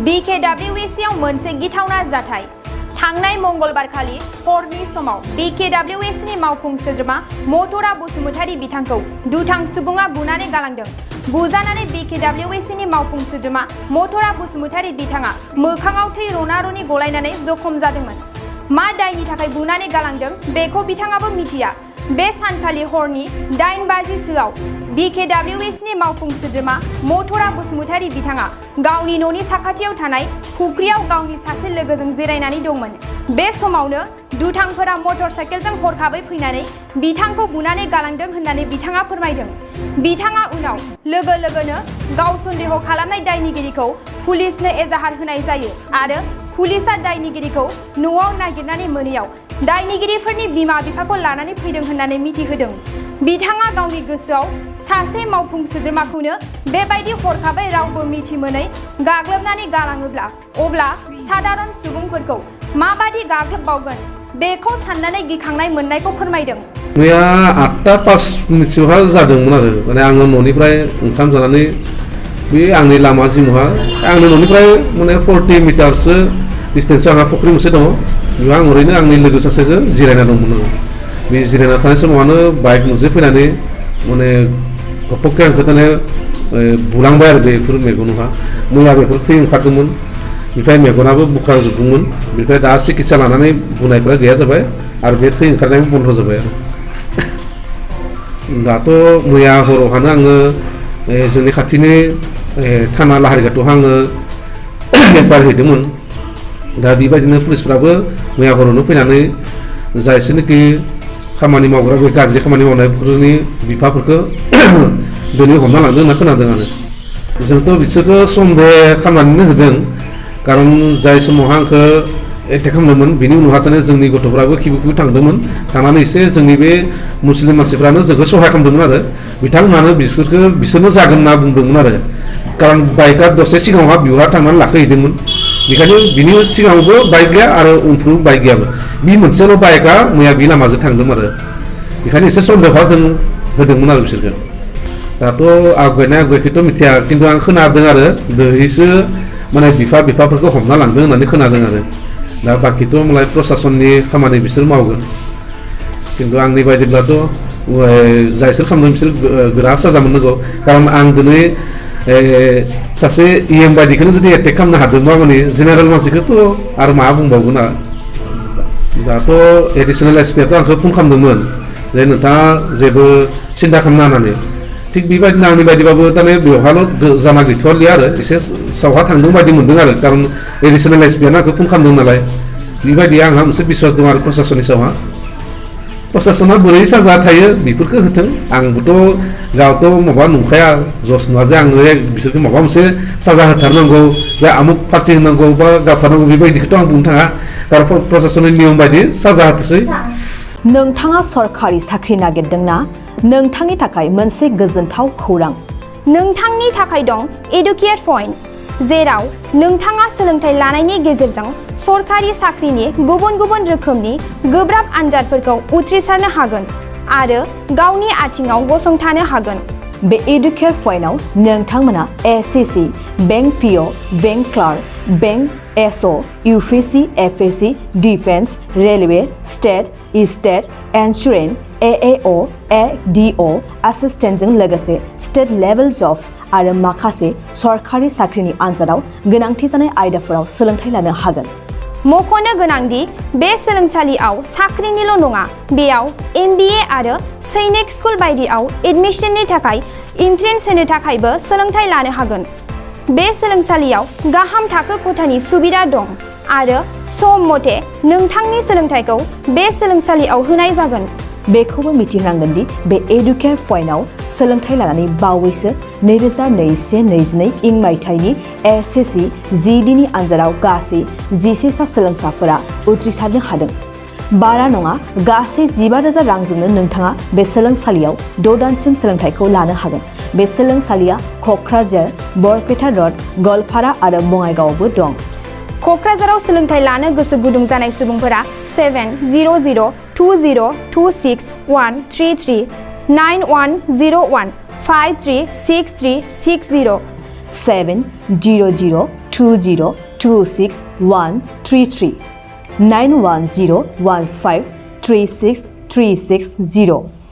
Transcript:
Bkwac आव मोनसे गिथावना जाथाय थांनाय मंगलबारखालि हरनि समाव Bkwac नि मावफुं सोद्रोमा मटरा बसुमतारी बिथांखौ दुथां सुबुङा बुनानै गालांदों। बुजानानै Bkwac नि मावफुं सोद्रोमा मटरा बसुमतारी बिथाङा मोखाङाव थै रना-रनि गलायनानै जखम जादोंमोन। मा दायनि थाखाय बुनानै गालांदों बेखौ बिथाङाबो मिथिया। बे सानखालि हरनि 8 बाजिसोआव Bkwac नि मावफुं सोद्रोमा मटरा बसुमतारी बिथाङा गावनि न'नि साखाथियाव थानाय फुख्रियाव गावनि सासे लोगोजों जिरायनानै दंमोन। बे समावनो दुथांफोरा मटर साइकेलजों हरखाबै फैनानै बिथांखौ बुनानै गालांदों होननानै बिथाङा फोरमायदों। बिथाङा उनाव लोगो-लोगोनो गाव सन्देह खालामनाय दायनिगिरिखौ पुलिसनो एजाहार होनाय जायो आरो पुलिसआ दायनिगिरिखौ न'आव नागिरनानै मोनैयाव दायनिगिरिफोरनि बिमा-बिफाखौ लानानै फैदों होननानै मिथिहोदों। बिथाङा गावनि गोसोआव सासे मावफुं सोद्रोमाखौनो बेबायदि हरखाबै रावबो मिथिमोनै गाग्लोबनानै गालाङोब्ला अब्ला साधारन सुबुंफोरखौ माबादि गाग्लोबबावगोन बेखौ साननानै गिखांनाय मोननायखौ फोरमायदों। मैया 8:05 मिनिटसोहा जादोंमोन आरो माने आङो न'निफ्राय ओंखाम जानानै बे आंनि लामा जिङावहा आंनि न'निफ्राय माने 40 मिटारसो डिस्टेन्सआव आंहा फुख्रि मोनसे दङ। बेयाव आं ओरैनो आंनि लोगो सासेजों जिरायना दंमोन आरो बे जिरायना थानाय समावनो बाइक मोनसे फैनानै माने गपक्के आंखौ दाने बुलांबाय आरो बेफोर मेगनावहा मैया बेफोर थै ओंखारदोंमोन। बेनिफ्राय मेगनाबो बुखारजोबदोंमोन। बेनिफ्राय दा सिकित्सा लानानै बुनायफोरा गैया जाबाय आरो बे थै ओंखारनायाबो बन्द जाबाय आरो दाथ' मैया हरावहानो आङो जोंनि खाथिनि थाना लाहारिघाटआव आङो एफआइआर हैदोंमोन। दा बेबायदिनो पुलिसफ्राबो मैया हरावनो फैनानै जायसोनाखि खामानि मावग्रा बे गाज्रि खामानि मावनायफोरनि बिफाफोरखौ दिनै हमना लांदों होनना खोनादों आरो जोंथ' बिसोरखौ सन्देह खालामनानैनो होदों। खारन जाय समावहा आंखौ एटेक खालामदोंमोन बिनि उनावहा दाने जोंनि गथ'फ्राबो खिबु थांदोंमोन। थांनानै एसे जोंनि बे मुस्लिम मानसिफ्रानो जोंखौ सहाय खालामदोंमोन आरो बिथांमोनानो बिसोरनो जागोन होनना बुंदोंमोन आरो खारन बाइकआ दसे सिगाङावहा बिहा थांनानै लाखैहैदोंमोन। बेखायनो बिनि सिगाङावबो बाइक गैया आरो उनफ्राव बाइक गैयाबो बे मोनसेल' बाइकआ मैया बे लामाजों थांदोंमोन आरो बेखायनो एसे सन्देहआ जों होदोंमोन आरो बिसोरखौ। दाथ' आवगायखौथ' मिथिया खिन्थु आं खोनादों आरो दोहैसो माने बिफाफोरखौ हमना लांदों होननानै खोनादों आरो दा बाखिथ' मालाय प्रसासननि खामानि बिसोर मावगोन। खिन्थु आंनि बायदिब्लाथ' जायसोर खालामदों बिसोर गोरा साजा मोननांगौ। खारन आं दिनै सासे EM बायदिखौनो जुदि एटेक खालामनो हादोंबा माने जेनेरेल मानसिखौथ' आरो मा बुंबावगोन आरो दाथ' एडिसनेल एसपिआथ' आंखौ फन खालामदोंमोन जे नोंथाङा जेबो सिन्था खालामना होननानै। थिग बेबायदिनो आंनि बायदिबाबो दाने बेवहायल' जाना गैथ'वालिया आरो एसे सावहा थांदों बायदि मोनदों आरो खारन एडिसनेल एसपिआनो आंखौ फन खालामदों नालाय बेबायदि आंहा मोनसे बिश्वास दं आरो प्रसासननि सायावहा। प्रसासना बोरै साजा थायो बेफोरखौ होथों। आंबोथ' गावथ' माबा नंखाया जस नङा जे आङो बिसोरखौ माबा मोनसे साजा होथारनांगौ बा आमुक फासि होनांगौ बा गावथारनांगौ बेबायदिखौथ' आं बुंनो थाङा। खारन प्रसासननि नियम बायदि साजा होथोंसै। नोंथाङा सरखारि साख्रि नागिरदोंना? नोंथांनि थाखाय मोनसे गोजोनथाव खौरां। नोंथांनि थाखाय दं एडुकेट पइन्ट, जेराव नोंथाङा सोलोंथाइ लानायनि गेजेरजों सरखारि साख्रिनि गुबुन-गुबुन रोखोमनि गोब्राब आनजादफोरखौ उथ्रिसारनो हागोन आरो गावनि आथिङाव गसंथानो हागोन। बे एडुकेट पइन्टआव नोंथांमोना SCC, bank PO, bank clerk, bank SO, UPSC, FSC, defence, railway, state insurance, AAO, ADO एसिस्टेन्टजों लोगोसे स्टेट लेभेल जब आरो माखासे सरखारि साख्रिनि आनजादाव गोनांथि जानाय आयदाफोराव सोलोंथाइ लानो हागोन। मख'नो गोनांदि बे सोलोंसालियाव साख्रिनिल' नङा, बेयाव MBA आरो सैनिक स्कुल बायदियाव एडमिशननि थाखाय एन्ट्रेन्स होनो थाखायबो सोलोंथाइ लानो हागोन। बे सोलोंसालियाव गाहाम थाखो खथानि सुबिदा दं आरो सम मथे नोंथांनि सोलोंथाइखौ बे सोलोंसालियाव होनाय जागोन। बेखौबो मिथिनांगोन दि बे एडुकेट पइन्टआव सोलोंथाइ लानानै बावैसो 2021-22 इं मायथाइनि SCC GDनि आनजादाव गासै 11 सा सोलोंसाफोरा उथ्रिसारनो हादों। बारा नङा, गासै 15,000 रांजोंनो नोंथाङा बे सोलोंसालियाव 6 दानसिम सोलोंथाइखौ लानो हागोन। बे सोलोंसालिया क'क्राझार, बरपेटा र'ड, गवालपारा आरो बङाइगावआवबो दं। क'क्राझाराव सोलोंथाइ लानो गोसो गुदुं जानाय सुबुंफोरा 70020261133 9101536360 700202613391015363660